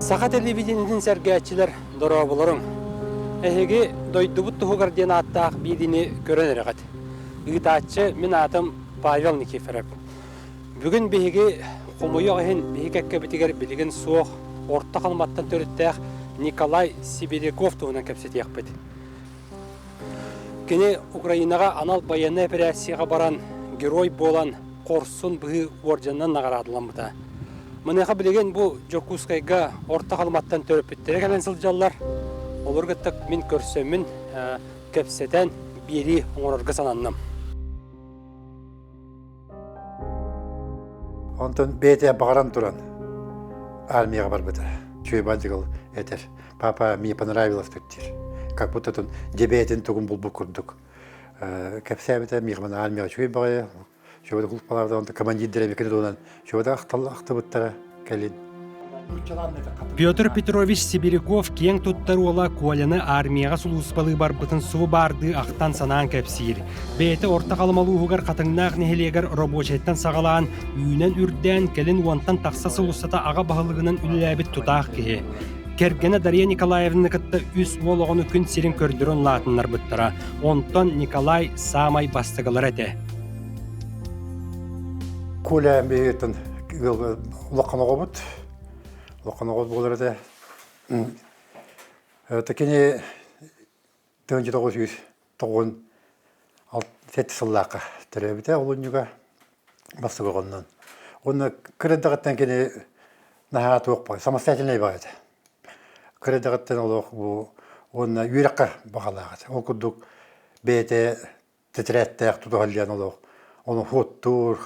Саха телевидениетин сэргээччилэр дорооболоруҥ! Эһиги дойдубут туһугар диэн ааттаах биириини көрөн эрэҕит. Ыытааччы мин аатым Павел Никифоров. Бүгүн биһиги хомойуох иһин биһи кэккэбитигэр билигин суох Орто Халыматтан төрүттээх Николай Сибиряков туһунан кэпсэтиэхпит. Кини Украинаҕа анал байыаннай эпэрээссийэҕэ баран герой буолан хорсун быһыы уордьанынан наҕараадаламмыта. Маныаха билигин бу Дьокуускайга Орто Халыматтан төрөппүттэрэ кэлэн сылдьаллар. Олору кытта мин көрсөммүн, кэпсэтэн биэрии оҥорорго сананным. Онтон бэйэтэ баҕаран туран армияҕа барбыта. Чуйбаантигыл этэр. Папа, мне понравилось тут диир. Как будто тут дьэ бэйэтин тугун булбут курдук. Кэпсээбитэ миэхэ армияҕа үчүгэй баҕайы. Чуйбада кулпалаабыта онтон командирдара эмиэ туһунан чуйбада ахтыбыттара кэлин. Петр Петрович Сибиряков киэҥ туттар уола Коляны армияҕа сулууспалыы барбытын субу баардыы ахтан-санаан кэпсиир. Бэйэтэ Орто Халыма улууһугар Хатыҥнаах нэһилиэгэр рабочайтан саҕалаан, үүнэн-үрдээн, кэлин уонтан тахса сыл устата аҕа баһылыгынан үлэлээбит тутаах киһи. Кэргэнэ Дария Николаевна кытта үс уол оҕону күн сирин көрдөрөн улаатыннарбыттара. Онтон Николай саамай бастакылара этэ. Коля биһигиттэн улахан оҕобут. Улахан оҕо буолар этэ. Кини 1997 сыллаахха төрөөбүтэ олунньуга бастакы оҕоннон. Уонна кыра эрдэҕиттэн кини наһаа туох баҕайы, самостоятельнай баҕайы этэ. Кыра эрдэҕиттэн олох бу уонна үөрэххэ баҕалаах этэ. Ол курдук бэйэтэ тэтэрээттээх тутуһаллыан олох ону хуоттуур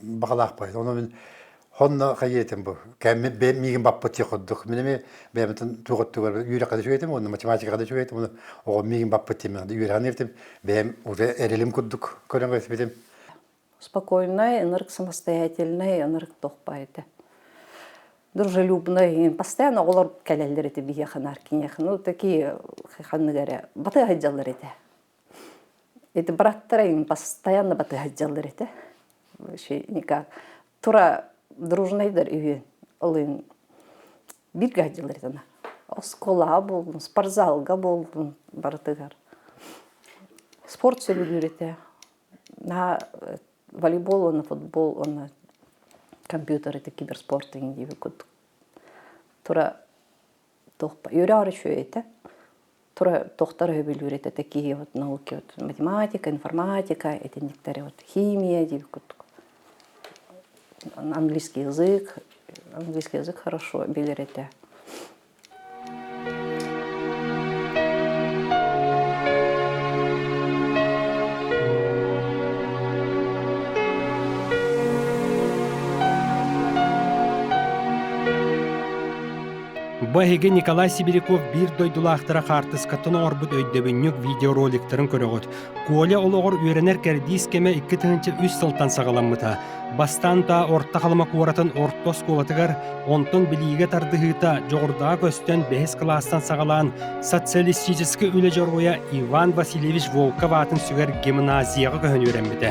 баҕалаах баҕайы. Ону мин Хонно хайыатым бу. Кэммит бэйэм миигин баппыт сих курдук. Мин эмиэ бэйэбитин туох өттүгэр үөрэххэ да үчүгэйтим уонна математикаҕа да үчүгэйтим уонна оҕом миигин баппыт диэн үөрэҕин иртим. Бэйэм уже эрэлим курдук көрөн кэспитим. Спокойный, ынырык самостоятельный, ынырык тохпа этэ. Дружелюбный, постоянно оҕолор кэлэллэр этэ биһиэхэ наар киниэхэ. Ну, такие ханнык эрэ батыһа сылдьаллар этэ. Эти браттара им постоянно батыһа сылдьаллар этэ. Вообще никак. Тура дружнайдар үһүөн. Ол иһин бииргэ сылдьаллар этэ. Оскуолаҕа буоллун, спортзалга буоллун барытыгар. Спорт сөбүлүүр этэ. Наһаа волейбол уонна футбол уонна компьютер это киберспорт диэбит курдук. Тура туох үөрэ үчүгэй этэ. Тура тохтор өбүлүүр этэ такие вот науки вот математика, информатика, итинниктери вот химия диэбит курдук. Английский язык, английский язык хорошо билэр этэ. Бу эһиги Николай Сибиряков биир дойдулаахтара хаартыскаттан оҥорбут өйдөбүнньүк видеороликтарын көрөҕүт. Коля олоҕор үөрэнэр кэрдиис кэмэ 2003 сылтан саҕаламмыта. Бастаан та Орто Халыма куоратын орто оскуолатыгар, онтон билиигэ тардыһыыта дьоҕурдаҕа көстөн бэһис кылаастан саҕалаан социалистическай үлэ дьоруойа Иван Васильевич Волков аатын сүгэр гимназияҕа көһөн үөрэммитэ.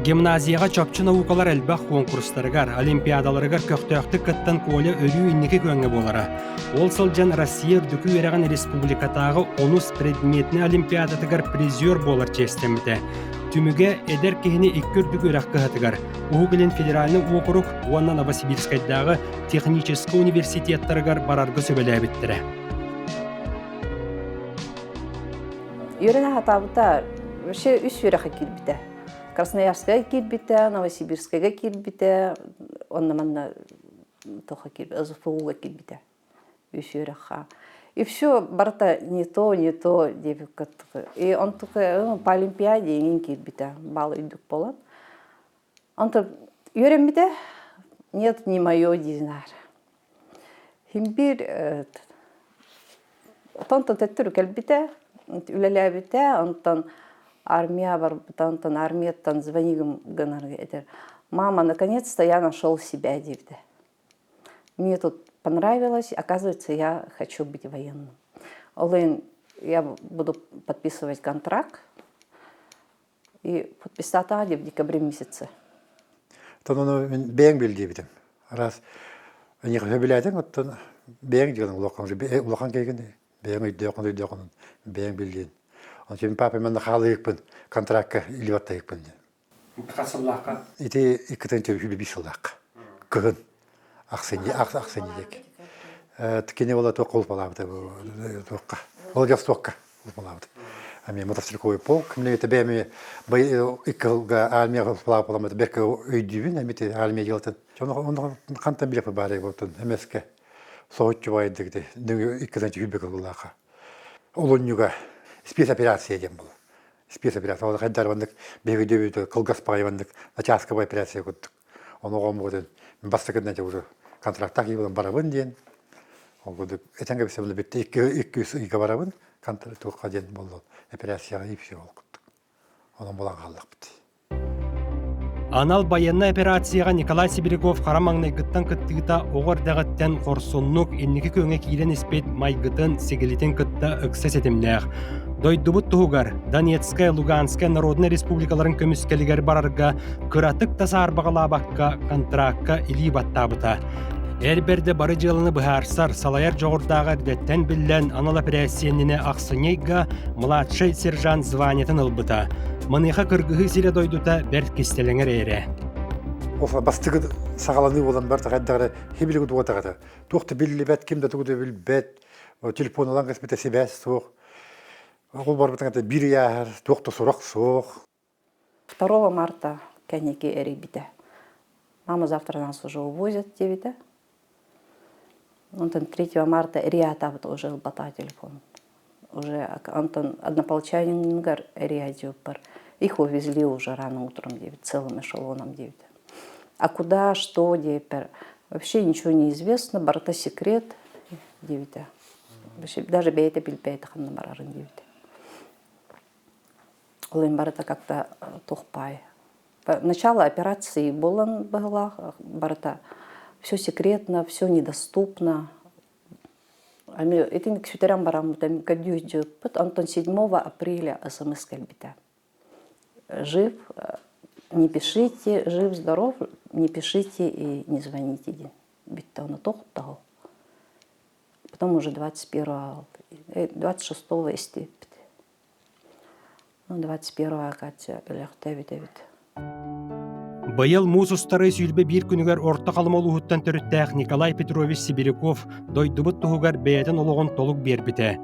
Гимназияҕа чопчу наукалар элбэх куонкурустарыгар, олимпиадаларыгар көхтөөхтүк кыттан Коля өрүү инники күөҥҥэ буолара. Ол сылдьан Россия үрдүкү үөрэҕин республикатааҕы онус предметнэй олимпиадатыгар призер буолар чиэстэммитэ. Түмүгэ эдэр киһини икки үрдүк үөрэх кыһатыгар, Уһук Илин федеральнай уокурук уонна Новосибирскайдааҕы техническэй университеттарыгар барарга сүбэлээбиттэрэ. Үөрэнэ сатаабыта вообще үс үөрэххэ киирбитэ. Красноярскайга киирбитэ, Новосибирскайга киирбитэ, онно манна тоха киирбитэ, СФУга киирбитэ үс үөрэххэ. И все барыта не то, не то диэбиккэ И он только по олимпиаде эҥин киирбитэ, балл үрдүк буолан. Онтон үөрэммитэ, нет, не мое динар. Химбир Онтон төттөрү кэлбитэ, үлэлээбитэ, онтон армия барбыта, онтон армияттан звонигым гынар этэр. Мама, наконец-то я нашел себя, диэбитэ. Мне тут понравилось, оказывается, я хочу быть военным. Ол иһин я буду подписывать контракт. И подписатаҕа в декабре месяце. Оттон ону мин бэйэҥ бил диэбитим. Араас эйиэхэ сөбүлээтиҥ, оттон бэйэҥ дьыалаҥ улахан улахан киһигин бэйэҥ өйдөөххүн өйдөөххүн бэйэҥ бил диэн. Онон мин папа манна хаалыйыкпын, контракка илии баттайыкпын диэн. Хас сыллаахха? Ити 2 сыллаахха. Кыһын. Ахсынньы ахсынньы диэки. Кини буола туох улпалаабыта туохха. Владивостокка улпалаабыта. Ами мотострелковый полк. Мне это бэми икки сылга армия улпалаабыт бэркэ өйдүүбүн эмити армия дьыалатын. Ону хантан билэппи баары болтун эмеске соһуччу байдык иккитэн түһүбүк кыллааха. Олунньуга спецоперация диэн була. Спецоперация. Ол хайдар маннык биһиги кылгас баҕайы маннык начааскабай операция курдук. Ону оҕом бастакынна дьэ уже контрактаах киһи буолан барабын диэн. Ол курдук этэн кэбисэбин бүттэ 2-3 ыйга барабын туохха диэн буолла операцияҕа и все ол курдук. Онон булан хааллахпыт. Анал байыаннай операцияҕа Николай Сибиряков хара маҥнайгыттан кыттыыта оҕо эрдэҕиттэн хорсуннук инники күөҥҥэ киирэн испит майгытын, сигилитин кытта ыкса ситимнээх. Дойдубут туһугар Донецкай, Луганскай народнай республикаларын көмүскэлигэр барарга кыратык да саарбаҕалаабакка контракка илии баттаабыта. Эр бэрдэ бары дьыаланы быһаарсар, салайар дьоҕурдааҕа эрдэттэн биллэн, анал эпэрээссийэнинэ ахсынньы ыйга младшай сержант званиетын ылбыта. Маныаха кыргыһыы сирэ-дойдута бэрт кистэлэҥэр эрэ. Бастакы саҕаланыы буолан барда хайдах эрэ хибилиги тугатаҕата. Туох да биллибэт, ким да тугу да билбэт, телефон ылан кэспитэ сибээс суох. Ол барбытын биир ыйааһар, туох да сурах суох. 2 марта кэнники эрийбитэ. Мама завтра нас уже увозят диэбитэ. Онтон 3 марта эрийаатаабыт уже ылбатаа телефон. Уже онтон однополчаниныгар эрийээдьиуппар их увезли уже рано утром диэбит, целым эшелоном диэбит. А куда, что диэппэр вообще ничего не известно, барыта секрет диэбитэ. Вообще даже бэйэтэ билбэт ханна барарын диэбитэ. Ол иһин барыта как-то туохпай. Начало операции буолан быһыылаах, барыта все секретно, все недоступно. Ами итинник сүтэрэн бараммыт көрдүү сылдьыбыппыт. Онтон 7 апреля смс кэлбитэ. Жив, не пишите, жив, здоров, не пишите и не звоните диэн. Бүттэ ону тоҕо Потом уже 21 26 истибиппит. 21 Катя өлөхтөөбүт эбит. Быйыл муус устары 21 күнүгэр Орто Халыма улууһуттан төрүттээх Николай Петрович Сибиряков дойдубут туһугар бэйэтин олоҕун толук биэрбитэ.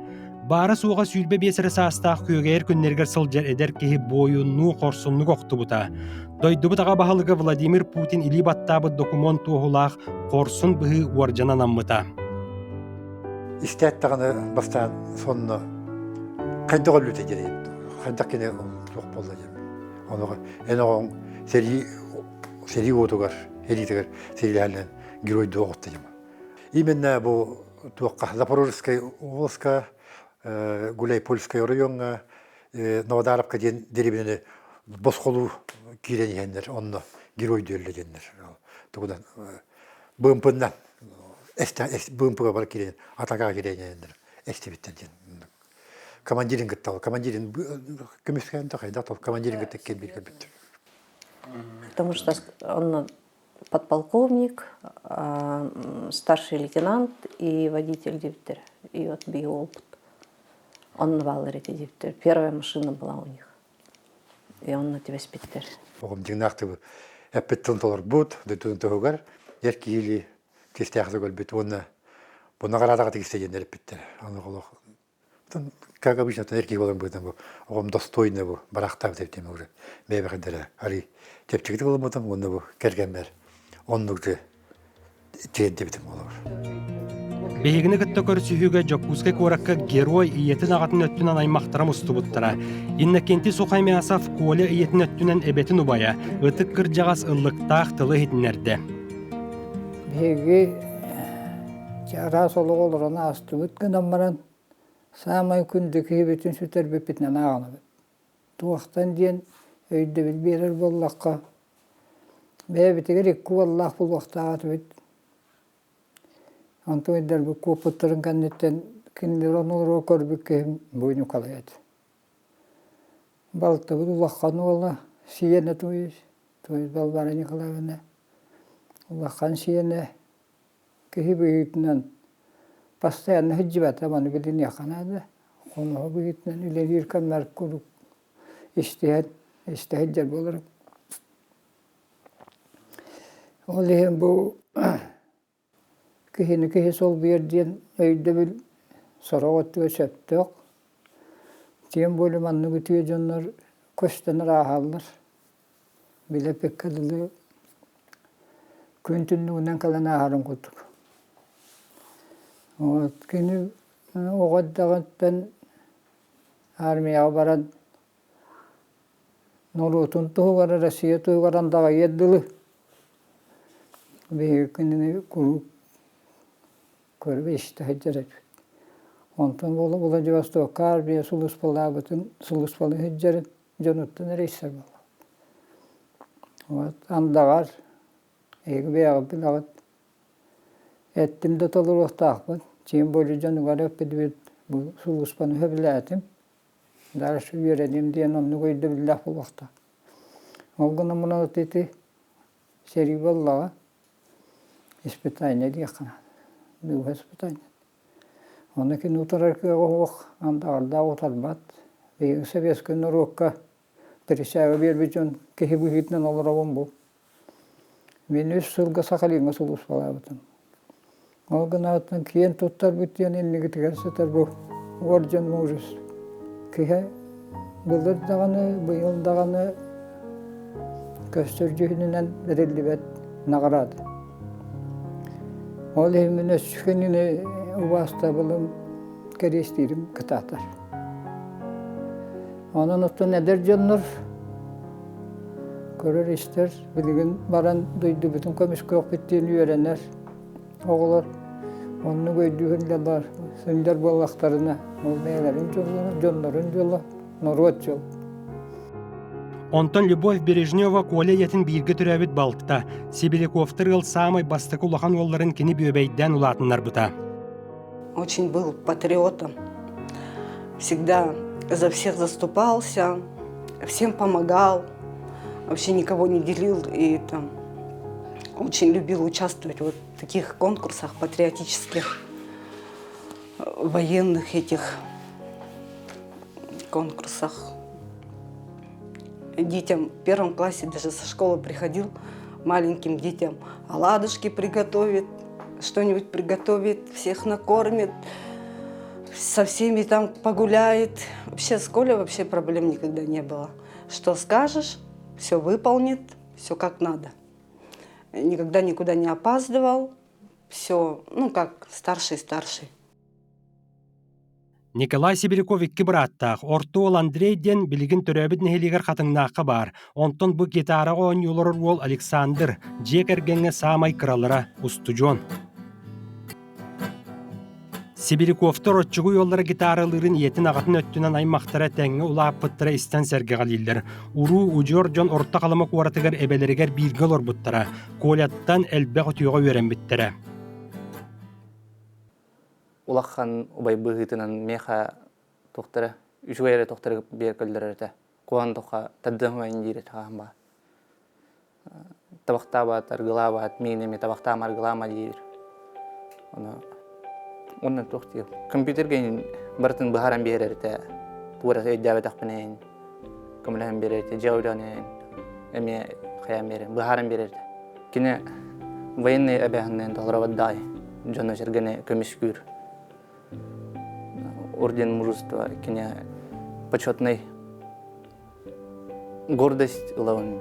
Баара-суоҕа 25 эрэ саастаах күөгэйэр күннэригэр сылдьар эдэр киһи буойуннуу хорсуннук охтубута. Дойдубут аҕа баһылыга Владимир Путин илии баттаабыт докумуон туоһулаах хорсун быһыы уордьана анаммыта. Истээт даҕаны бастаан сонно хайдах өллүтэ диэн хайдах кини туох буолла диэн. Ону эн оҕоҥ сэрии сэрии уотугар, сэриитигэр сэриилэһэллэн геройдуу оҕотто диэн. Именно бу туохха Запорожскай областка Гуляйпольскай оройуоҥҥа Новодаровка диэн дэриэбинэни босхолуу киирэн иһэннэр онно герой өллө диэннэр тугунан быымпыннан быымпыга бар киирэн атакаҕа киирэн иһэннэр эстибиттэр диэн командирин кытта командирин көмүскээн да хайдах командирин кытта кэлбит көрбүттэр. Потому что он подполковник, старший лейтенант и водитель диэбиттэр. И вот биһиги Онно бааллар ити диэбиттэр. Первая машина была у них. И онно түбэспиттэр. Оҕом дьиҥнээх эппит тылын толорбут, дойдутун туһугар эр киһилии кистээхтик өлбүт уонна бу наҕараадаҕа тигистэ диэн эппиттэр. Аны олох как обычно эр киһи буолан быһыытынан бу оҕом достойный бу бараахтаабыт эбит диэн уже бэйэбэхидэрэ арый чэпчэкитик ылыммытым уонна бу кэргэммэр оннук же тиэрдибитим буолар. Биһигини кытта көрсүһүүгэ Дьокуускай куоракка герой ийэтин аҕатын өттүнэн аймахтара мустубуттара. Иннокентий Сухомясов Коля ийэтин өттүнэн эбэтин убайа, ытык кырдьаҕас ыллыктаах тылы иһитиннэрдэ. Биһиги араас олоҕу олорон аастыбыт гынан баран, саамай күндү киһибитин сүтэрбиппитинэн ааҕынабыт. Туохтан диэн өйдөбүл биэрэр буоллахха, бэйэбитигэр икки уоллаах буолуохтаах этибит. Онтон өйдөрбүт куоппуттарын кэнниттэн кинилэри онолоро көрбүт киһим бу Ньукалай этэ. Балтыбыт улахан уола сиэнэ то есть, то есть Балбаара Николаевна. Улахан сиэнэ киһи быһыытынан постоянно сылдьыбата, маны билиниэххэ наада. Хоноһо быһыытынан үлэлиир кэмнэр куруук истиһэн, истэ сылдьар буоларым. Ол иһин бу Киһини киһи солбуйар диэн өйдөбүл сорох өттүгэр сөптөөх. Тем более маннык үтүө дьоннор көстөн ааһаллар. Били эппиккэ дылы күн түннүгүнэн кэлэн ааһарын курдук. Вот кини оҕо эрдэҕиттэн армияҕа баран норуотун туһугар Россия туһугар андаҕайыар дылы биһиги кинини куруук көрө истэ сылдьар эбит. Онтон Владивостокка армия сулууспалаабытын сулууспалыы сылдьарын дьонуттан эрэ истэр буолла. Вот андаҕар эһиги бэйэҕит билэҕит эттим да толоруохтаахпын тем более дьонугар эппитибит бу сулууспаны сөбүлээтим Дальше үөрэниэм диэн оннук өйдөбүллээх буолуохтаах. Ол гынан баран ити сэрии буоллаҕа, испытание диэххэ наада. Дууһа испытание. Ону кини утарар кыаҕа суох, андаҕардаах утарбат. Биһиги советскай норуокка присяга биэрбит дьон киһи быһыытынан олоробун бу. Мин үс сылга Сахалиҥҥа сулууспалаабытым. Ол гынааттан киэн туттарбыт диэн иннигитигэр сытар бу орден мужества. Киһи былыр даҕаны, быйыл даҕаны көстөр дьүһүнүнэн бэриллибэт наҕараада. Ол иһин мин өссө кинини убаастабылым, кэриэстиирим кытаатар. Онон оттон эдэр дьоннор көрөр-истэр, билигин баран дойдубутун көмүскүөхпүт диэн үөрэнэр оҕолор оннук өйдүүр сылдьар буоллахтарына, ол бэйэлэрин дьоллоро, дьоннорун дьоло, норуот дьол. Онтон Любовь Бережнева Коля ийэтин бииргэ төрөөбүт балта, Сибиряковтар ыал саамай бастакы улахан уолларын кини бүөбэйдээн улаатыннарбыта. Очень был патриотом. Всегда за всех заступался, всем помогал, вообще никого не делил и там очень любил участвовать вот в таких конкурсах патриотических, военных этих конкурсах. Детям в первом классе даже со школы приходил, маленьким детям оладушки приготовит, что-нибудь приготовит, всех накормит, со всеми там погуляет. Вообще с Колей вообще проблем никогда не было. Что скажешь, все выполнит, все как надо. Никогда никуда не опаздывал, все, ну как старший-старший. Николай Сибиряков икки бырааттаах, орто уол Андрей диэн билигин төрөөбүт нэһилиэгэр Хатыҥнаахха баар. Онтон бу гитараҕа оонньуу олорор уол Александр, дьиэ кэргэҥҥэ саамай кыралара, устудьуон. Сибиряковтар оччугуй уоллара гитаралыырын ийэтин-аҕатын өттүнэн аймахтара тэҥҥэ улааппыттара истэн сэргэҕэлииллэр. Уруу удьуор дьон Орто Халыма куоратыгар эбэлэригэр бииргэ олорбуттара, Коляттан элбэх үтүөҕэ үөрэммиттэрэ. Улахан убай быһыытынан миэхэ туохтара үчүгэй эрэ туохтары биэр көллөрөр этэ. Куһаҕан туохха тардыһымайын диир этэ хаһан баар. Табахтаабат, аргылаабат, миигин эмиэ табахтаама, аргылаама диир. Ону уонна туох диир компьютерга барытын быһааран биэрэр этэ. Тугу эрэ өйдөөбөтөхпүнэ көмөлөһөн биэрэр этэ, дьиэ үлэни эмиэ хайаан биэрэр, быһааран биэрэр этэ. Кини военный обязанныйын толоробот даҕай, дьону-сэргэни көмүскүүр. Орден мужества кини почетный гордость ылабын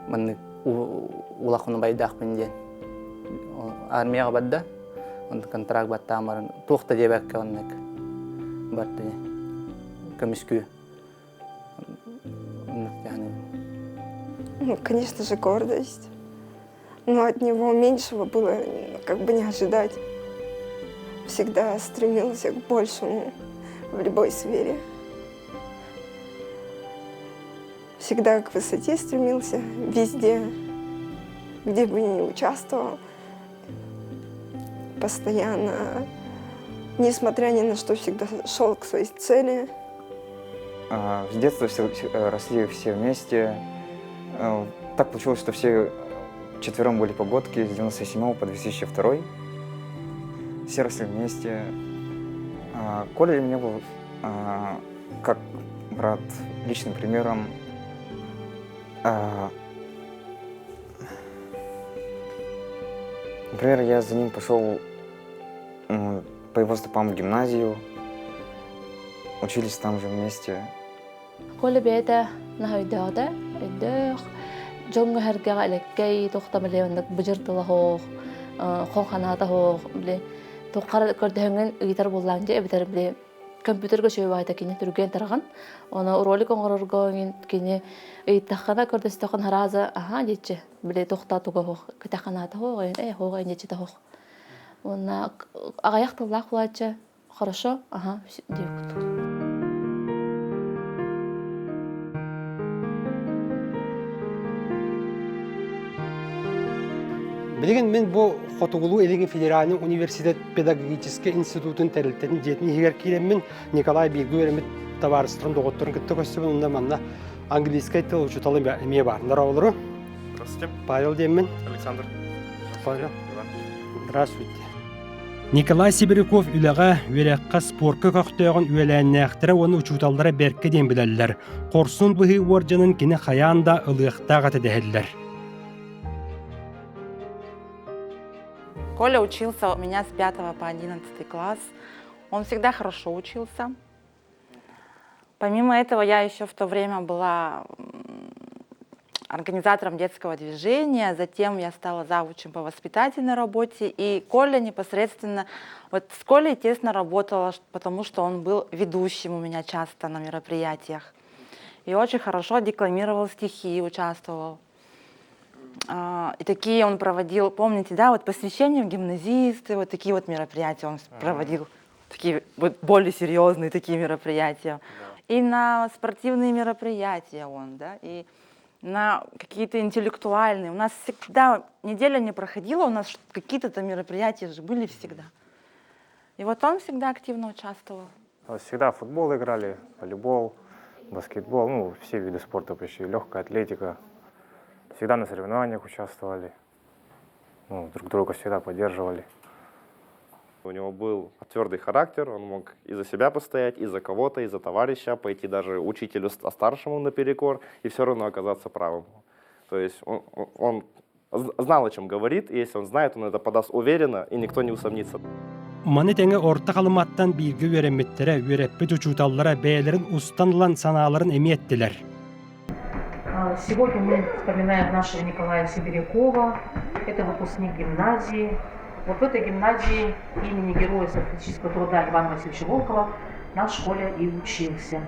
маннык улахан убайдаахпын диэн армияҕа барда онтон контракт баттаан баран туох да диэбэккэ оннук барда көмүскүү Ну, конечно же, гордость. Но от него меньшего было как бы не ожидать. Всегда стремился к большему в любой сфере. Всегда к высоте стремился, везде, где бы ни участвовал. Постоянно, несмотря ни на что, всегда шел к своей цели. А, с детства все, росли все вместе. Так получилось, что все Четвером были погодки с 97 по 2002. Все росли вместе. Коля для меня был как брат личным примером. Например, я за ним пошел по его стопам в гимназию. Учились там же вместе. Коля бэйэтэ наһаа өйдөөх өйдөөх дьоҥҥо-сэргэҕэ элэккэй туох да били оннук быдьыр тыла суох хоҥ санаата суох били туохха көрдөһөҥҥүн ыйытар буоллаҕыҥ дии эбэтэр били компьютерга үчүгэй баҕайыта кини түргэн тарҕан ону ролик оҥорорго кини ыйыттаххына көрдөстөххүнэ сразу аһаа диэччи били туохта туга суох кэтэхханаата суох ээ суох диэччитэ суох уонна аҕыйах тыллаах буолааччы Хорошо, ага, диэбит. Билигин мин бу Хотугулуу-Илиҥҥи федеральный университет педагогическай институтун тэрилтэтин дьиэтин иһигэр киирэммин Николай бииргэ үөрэммит табаарыстарын, доҕотторун кытта көрсөбүн уонна манна английскай тыл учуутала эмиэ баар. Здорово, Здравствуйте. Павел диэммин. Александр. Павел. Здравствуйте. Николай Сибиряков үлэҕэ, үөрэххэ, спорка көхтөөҕүн үөлээннээхтэрэ уонна учууталлара бэркэ диэн билэллэр. Хорсун быһыы уордьанын кини хайаан да ылыахтаах этэ дэһэллэр. Коля учился у меня с 5 по 11 класс. Он всегда хорошо учился. Помимо этого, я еще в то время была организатором детского движения, затем я стала завучем по воспитательной работе, и Коля непосредственно, вот с Колей тесно работала, потому что он был ведущим у меня часто на мероприятиях. И очень хорошо декламировал стихи, участвовал. И такие он проводил, помните, да, вот посвящение в гимназисты, вот такие вот мероприятия он проводил такие вот более серьезные такие мероприятия. И на спортивные мероприятия он, да, и на какие-то интеллектуальные. У нас всегда неделя не проходила, у нас какие-то там мероприятия же были всегда. И вот он всегда активно участвовал. Всегда в футбол играли, волейбол, баскетбол, ну, все виды спорта почти, легкая атлетика. Всегда на соревнованиях участвовали, ну, друг друга всегда поддерживали. У него был твердый характер, он мог и за себя постоять, и за кого-то, и за товарища, пойти даже учителю старшему наперекор, и все равно оказаться правым. То есть он знал, о чем говорит, и если он знает, он это подаст уверенно, и никто не усомнится. Маны тэҥэ Орто Халыматтан бииргэ үөрэммиттэрэ, үөрэппит учууталлара бэйэлэрин устан ылан санааларын эмиэ эттилэр. Сегодня мы вспоминаем нашего Николая Сибирякова. Это выпускник гимназии. Вот в этой гимназии имени Героя социалистического труда Ивана Васильевича Волкова наш Коля и учился.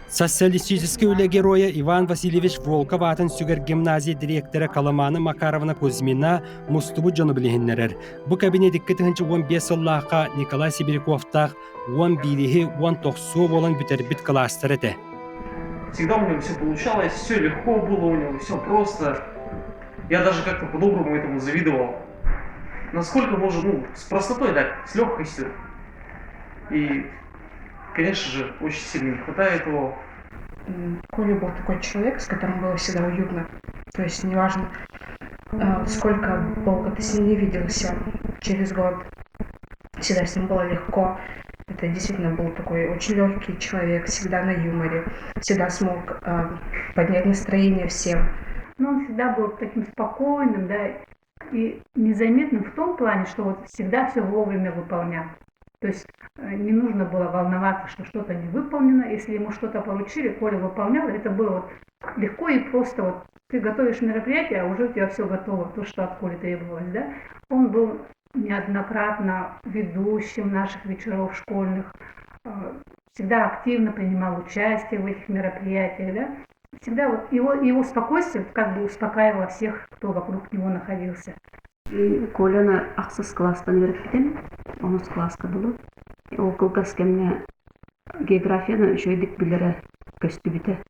Социалистическай үлэ геройа Иван Васильевич Волков аатын сүгэр гимназия дириэктэрэ Каламана Макаровна Кузьмина мустубут дьону билиһиннэрэр. Бу кабинет 2015 сыллаахха Николай Сибиряковтаах 11-иһи 19 буолан бүтэрбит кылаастар этэ. Всегда у него все получалось, все легко было у него, все просто. Я даже как-то по-доброму этому завидовал. Насколько можно, ну, с простотой, да, с легкостью. И, конечно же, очень сильно не хватает его. Коля был такой человек, с которым было всегда уютно. То есть неважно, сколько долго ты с ним не виделся, через год всегда с ним было легко. Это действительно был такой очень легкий человек, всегда на юморе, всегда смог поднять настроение всем. Но он всегда был таким спокойным, да, и незаметным в том плане, что вот всегда все вовремя выполнял. То есть не нужно было волноваться, что что-то не выполнено. Если ему что-то поручили, Коля выполнял, это было вот легко и просто. Вот ты готовишь мероприятие, а уже у тебя все готово, то, что от Коли требовалось, да. Он был неоднократно ведущим наших вечеров школьных, всегда активно принимал участие в этих мероприятиях, да. Всегда вот его спокойствие как бы успокаивало всех, кто вокруг него находился. Коляны ахсыс кылаастан үөрэппитим, онус кылааска дылы. Ол кылгас кэмҥэ географияны үчүгэйдик билэрэ көстүбүтэ.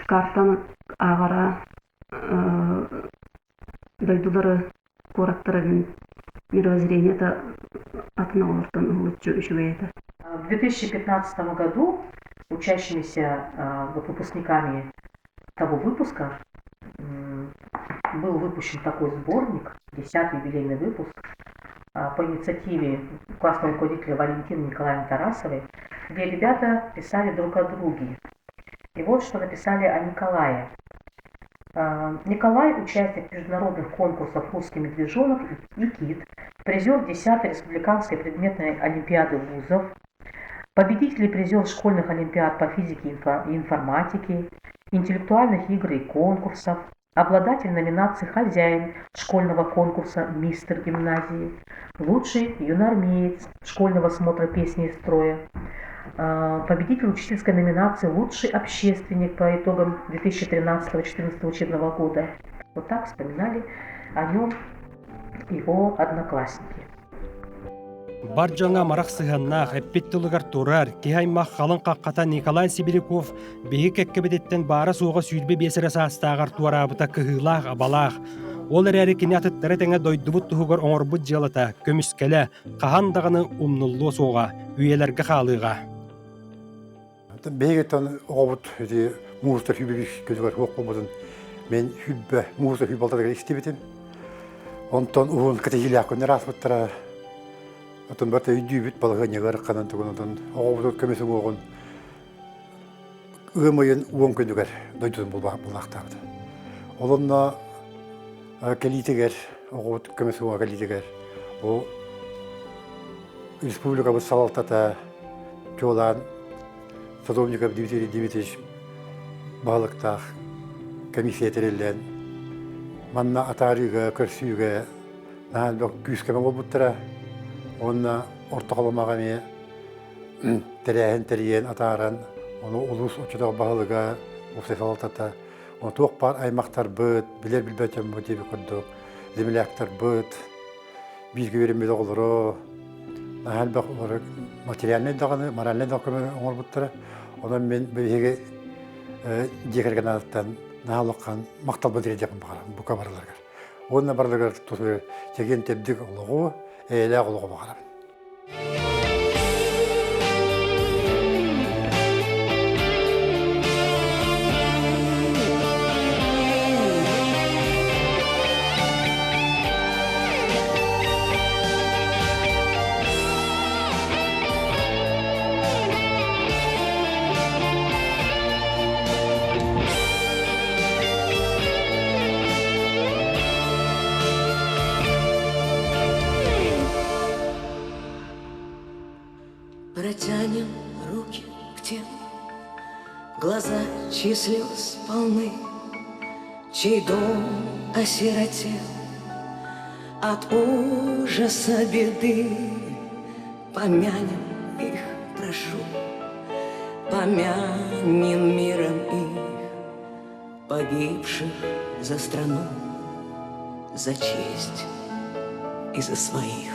Картаны ааҕара дойдулары куораттарын мировоззрениета атын оҕолортон уһулуччу үчүгэй этэ. В 2015 году учащимися, вот выпускниками того выпуска был выпущен такой сборник, 10-й юбилейный выпуск, по инициативе классного руководителя Валентины Николаевны Тарасовой, где ребята писали друг о друге. И вот что написали о Николае. Николай – участник международных конкурсов «Русский медвежонок» и «Кит», призер 10-й республиканской предметной олимпиады вузов, победитель и призер школьных олимпиад по физике и информатике, интеллектуальных игр и конкурсов, обладатель номинации «Хозяин» школьного конкурса «Мистер гимназии», лучший юноармеец школьного смотра песни и строя, победитель учительской номинации «Лучший общественник» по итогам 2013-2014 учебного года. Вот так вспоминали о нем его одноклассники. Бар дьоҥҥо амарах сыһыаннаах, эппит тылыгар турар, киһи аймах халыҥ хаххата Николай Сибиряков биһиги кэккэбититтэн баара-суоҕа 25 эрэ саастааҕар туораабыта кыһыылаах-абалаах. Ол эрээри кини атыттары тэҥэ дойдубут туһугар оҥорбут дьыалата, көмүскэлэ хаһан даҕаны умнуллуо суоҕа, үйэлэргэ хаалыаҕа. Биһигиттэн оҕобут ити муустар сүүрбэ күнүгэр суох буолбутун мен сүүрбэ муустар сүүрбэ алтатыгар истибитим. Онтон уһун кэтэһиилээх күннэр ааспыттара. Отон барыта өйдүүбүт балаһыанньыгар ханан тугун отон оҕобутун көмүс уҥуоҕун ыам ыйын уон күнүгэр дойдутун буллаахтаабыта. Ол онно кэлиитигэр оҕобут көмүс уҥуоҕа кэлиитигэр бу республикабыт салалтата чуолаан Садовников Дмитрий Дмитриевич баһылыктаах комиссия тэриллэн манна атаарыыга, көрсүүгэ наһаа элбэх күүс-көмө буолбуттара. Уонна Орто Халымаҕа эмиэ тэрээһин тэрийэн атааран, ону улуус оччотоох баһылыга, уопсай салалтата, туох баар аймахтарбыт, билэр-билбэт дьоммут диэбит курдук, земляктарбыт, бииргэ үөрэммит оҕолоро наһаа элбэх материальнай даҕаны, моральнай да көмө оҥорбуттара. Онон мин биһиги дьиэ кэргэн аатыттан наһаа улахан махталбын тириэрдиэхпин баҕарабын бука барыларыгар. Уонна барыларыгар чэгиэн-чэбдик олоҕу, эйэлээх олоҕу баҕарабын. Протянем руки к тем, Глаза, чьи слез полны, Чей дом осиротел От ужаса беды. Помянем их, прошу, Помянем миром их, Погибших за страну, За честь и за своих.